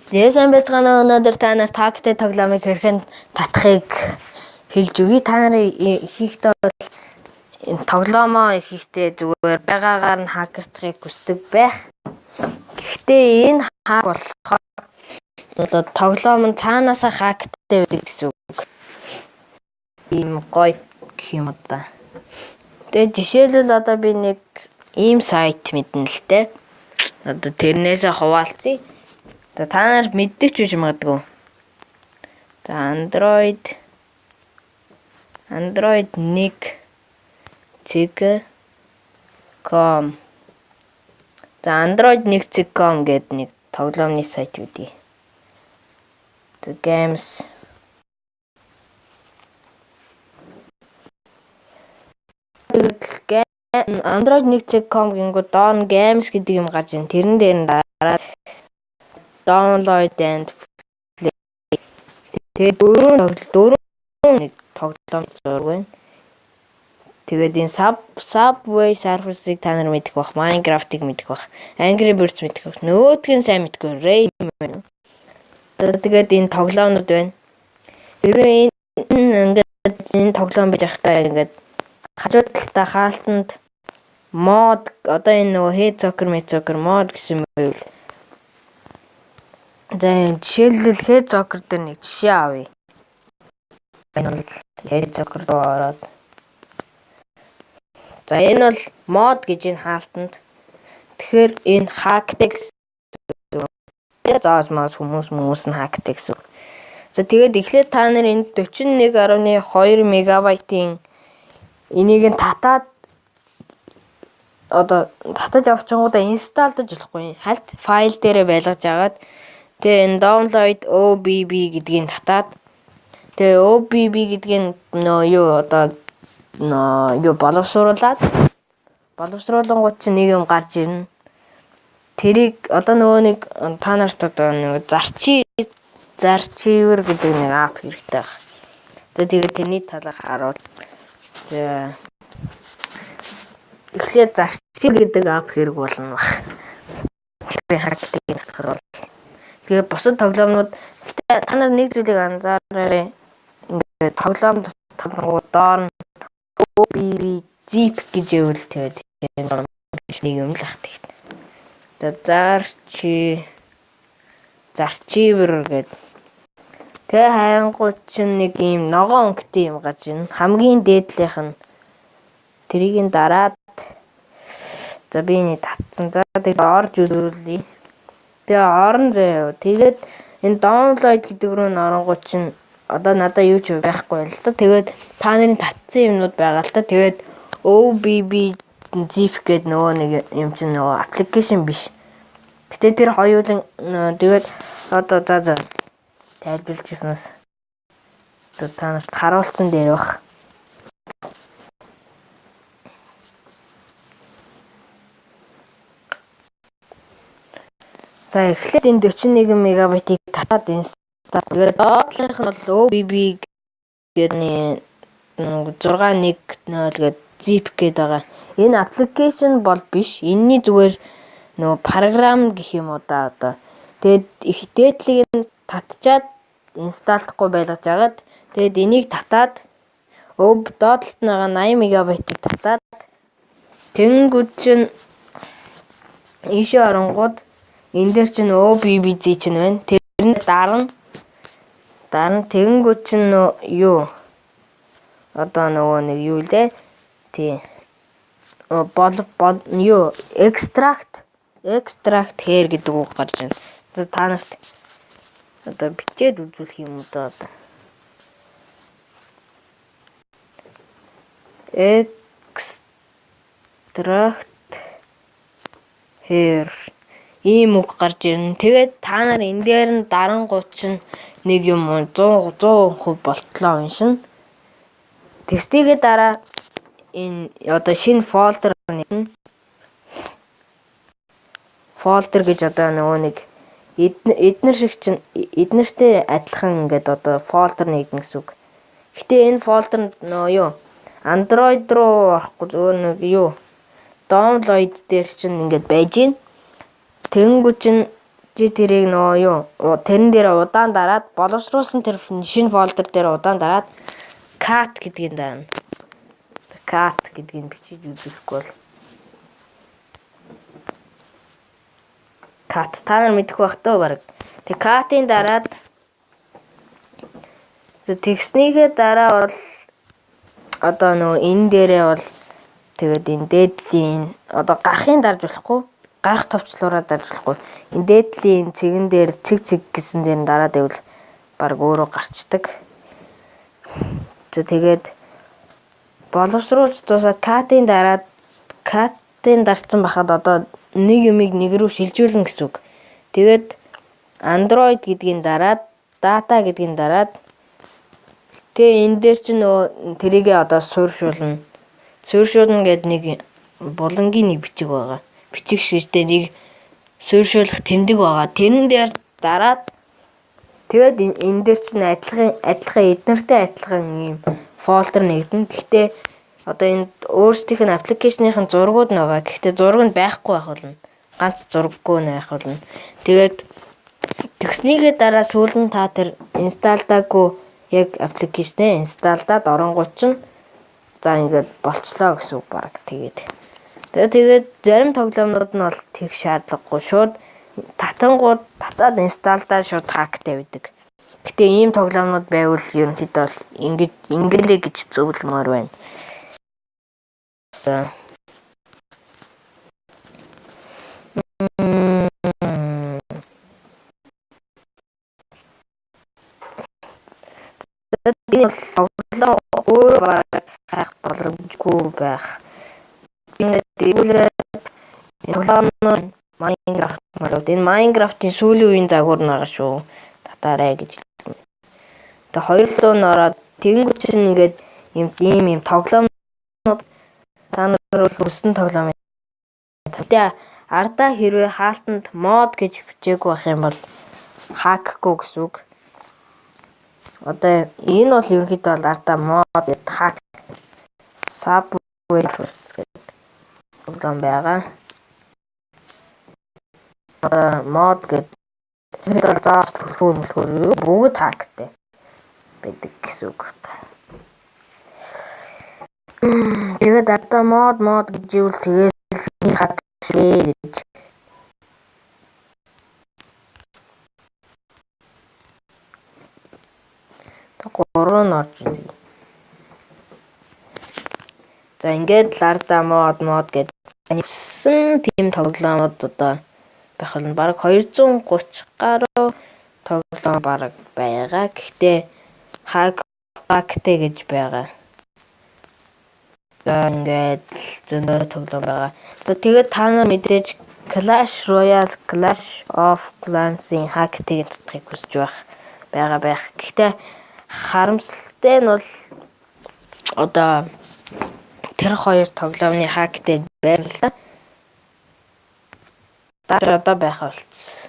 Тэгээ сайн байцгаана уу, өнөөдөр та нарт hack тай тоглоомыг хэрхэн татахыг хэлж өгье. Та нарын хийхдээ бол энэ тоглоомоо хийхдээ зүгээр байгаагаар нь hack ертахыг хүсдэг байх. Гэхдээ энэ hack болохоор одоо тоглоом нь цаанаасаа hack тай байдаг гэсэн үг. Ийм гоё гэх юм уу да. Тэгээ жишээлбэл одоо би нэг ийм сайт мэднэ л те. Одоо тэрнээсээ хуваалцъя. За та нар мэддэг ч биш магадгүй. За Android 1.com. За Android 1.com гэдэг нэг тоглоомны сайт үүдий. За games Android 1.com гингүү доор нь games гэдэг юм гарч ийн. Тэрэн дээр нь дараад download and play. Тэгээд дөрөв нэг тоглоом зураг байна. Тэгээд энэ Subway Surfers-ыг та нар мэдэх бах, Minecraft-ыг мэдэх бах, Angry Birds мэдэх бах. Нөгөөдг нь сайн мэдгүй Rayman. Тэгээд энэ тоглоомнууд байна. Хэрвээ энэ ингээд энэ тоглоом байж байхдаа ингээд хажуу талдаа хаалтанд мод одоо энэ нөгөө Head Soccer, Mad Soccer мод гэсэн юм байвал. За жишээлбэл Head Soccer дээр нэг жишээ авъя. Энэ бол Head Soccer руу ороод. За энэ бол мод гэж энэ хаалтанд. Тэгэхээр энэ hack тай гэсэн. Зоос мас хүмүүс нь hack тай гэсэн. За тэгээд эхлээд та нар энэ 41.2 мегабайтын энийг нь татаад одоо татаж авчингуудаа install даж болохгүй. Хальт файл дээрээ байлгаж агаад тэгээ энэ download OBB гэдгийг татаад тэгээ OBB гэдгийг нөө юу одоо нөө юу боловсруулад боловсруулангууд чинь нэг юм гарч ирнэ. Тэрийг одоо нөгөө нэг та нарт одоо нэг ZArchiver гэдэг нэг app хэрэгтэй байх. Тэгээ тэрний талаар харуул. За эхлээд ZArchiver гэдэг app хэрэг болно баг. Hack тай татахар бол. Тэгээ бусад тоглоомнууд гэтээ та нар нэг зүйлийг анзаараарай. Ингээд тоглоом татахгууд доор нь OBB zip гэж ивэл тэгээд биш нэг юм л ах тэгээд. За ZArchiver гэдэг. Тэгээ хайнгууд чинь нэг ийм ногоон өнгөтэй юм гарч ирнэ. Хамгийн дээдлийнх нь тэрийг нь дараад за би энийг татсан. За тэгээд орж үзүүлье. Тэгээ орон заяа. Тэгээд энэ download гэдэг рүү н оронгууд чинь одоо надаа юу ч байхгүй л та. Тэгээд та нарын татсан юмнууд байгаа л та. Тэгээд OBB zip гэдэг нөгөө нэг юм чинь нөгөө application биш. Гэтэ тэр хоёулын тэгээд одоо за тайлбарлаж ирснээс одоо та нарт харуулсан дээр баг. За эхлээд энэ 41 мегабайтыг татаад install. Тэгээд доотлынх нь бол OBB гэдэг 610 гэдэг zip гэдэг байгаа. Энэ application бол биш. Энийний зүгээр нөгөө програм гэх юм уу да одоо. Тэгээд их дээдлийг нь татчаад install дахгүй байлгаж агаад тэгээд энийг татаад доотлолт нь байгаа 80 мегабайтыг татаад тэнгүүд чинь ийшээ оронгууд энэ дээр чинь OBBZ чинь байна. Тэр нь дарна. Дарна тэнгүүд чинь юу одоо нөгөө нэг юу лээ. Тийм. Бол юу extract here гэдэг үг гарч ирнэ. За та нарт одоо бичээд үзүүлэх юм уу да одоо. Extract here ийм үг гарч ирнэ. Тэгээд та нар энэ дээр нь дарангууд чинь нэг юм 100% болтлоо уншина. Тэгстэйгээ дараа энэ одоо шинэ folder нэ. Folder гэж одоо нөгөө нэг эднэр шиг чинь эднэртэй адилхан ингээд одоо folder нэгэн гэсэн үг. Гэтэ энэ folder нөө юу Android руу орохгүй зөвөр нэг юу download дээр чинь ингээд байж гин. Тэнгүү чинь Чи тэрийг нөгөө юу тэрэн дээр удаан дараад боловсруулсан тэр шинэ folder дээр удаан дараад cat гэдгийг дарна. Cat гэдгийг бичиж үзэхгүй бол cat та нар мэдэх байх төө баг. Тэг cat-ын дараад тэгснийхээ дараа бол одоо нөгөө энэ дээрээ бол тэгээд энэ дээдлийн одоо гарахын дарж болохгүй, гарах товчлуураа дарж болохгүй. Энэ дээдлийн цэгэн дээр цэг цэг гэсэн дээр нь дараад ивэл баг өөрөө гарчдаг. Тэгээд боловсруулж дуусаад cat-ын дараад cat-ын дарцсан бахад одоо нэг юмыг нэг рүү шилжүүлнэ гэсэн үг. Тэгээд Android гэдгийг дараад data гэдгийг дараад тэгээ энэ дээр чинь нөгөө тэрийгээ одоо суурьшуулна. Суурьшуулна гэдэг нэг булангийн нэг бичиг байгаа. Бичиг шигтэй нэг суурьшуулах тэмдэг байгаа. Тэрэн дээр дараад тэгээд энэ дээр чинь адилхан эднэртэй адилхан ийм folder нэгдэнэ. Гэхдээ одоо энд өөрсдийнх нь application-ийн зургууд нь байгаа. Гэхдээ зураг нь байхгүй байх болно. Ганц зураггүй нь байх болно. Тэгээд тэгснийгээ дараа сүүлд нь та тэр install-даагүй яг application-ээ install-даад оронгууд чинь за ингээд болцлоо гэсэн үг баг. Тэгээд тэгээд зарим тоглоомнууд нь бол тэг шаардлагагүй. Шууд татангууд татаад install-даа шууд hack-тай байдаг. Гэтэ ийм тоглоомнууд байвал ерөнхийдөө бол ингэж ингэлээ гэж зөвлөмөр байна. За. Энэ бол тоглоом өөр бараг хайх боломжгүй байх. Ингээд дэгүүлээд тоглоом Minecraft марууд энэ Minecraft-ийн сүүлийн үеийн загвар нь байгаа шүү. Татаарай гэж хэлнэ. Тэгээ хоёр руу н ороод тэгэнгүүт чинь ингээд ийм тоглоомнууд та нар хүссэн тоглоом. Гэтэ ардаа хэрвээ хаалтанд mod гэж бичээгүй байх юм бол hack-гүй гэсэн үг. Одоо энэ бол ерөнхийдөө бол ардаа mod гэдэг hack Subway гэдэг тоглоом байгаа. Одоо mod гэдэг ерөнхийдөө зоос түлхүүр мөлхүүр бүгд hack-тай байдаг гэсэн үг. Тэгээд ардаа mod гэж ивэл тэгээд hack гэж. Гурван орж үзье. За ингээд ларда mod гэдэг хүссэн тийм тоглоомод одоо байх болно. Бараг 230 гаруй тоглоом бараг байгаа. Гэхдээ hack-тэй гэж байгаа. За ингээд зөндөө тоглоом байгаа. За тэгээд та нар мэдээж Clash Royale, Clash of Clans-ийн hack-тэйг татахыг хүсэж байгаа байх. Гэхдээ харамсалтай нь бол одоо тэр хоёр тоглоомны hack-тэй байлаа. Дараа одоо байхаа болцсон.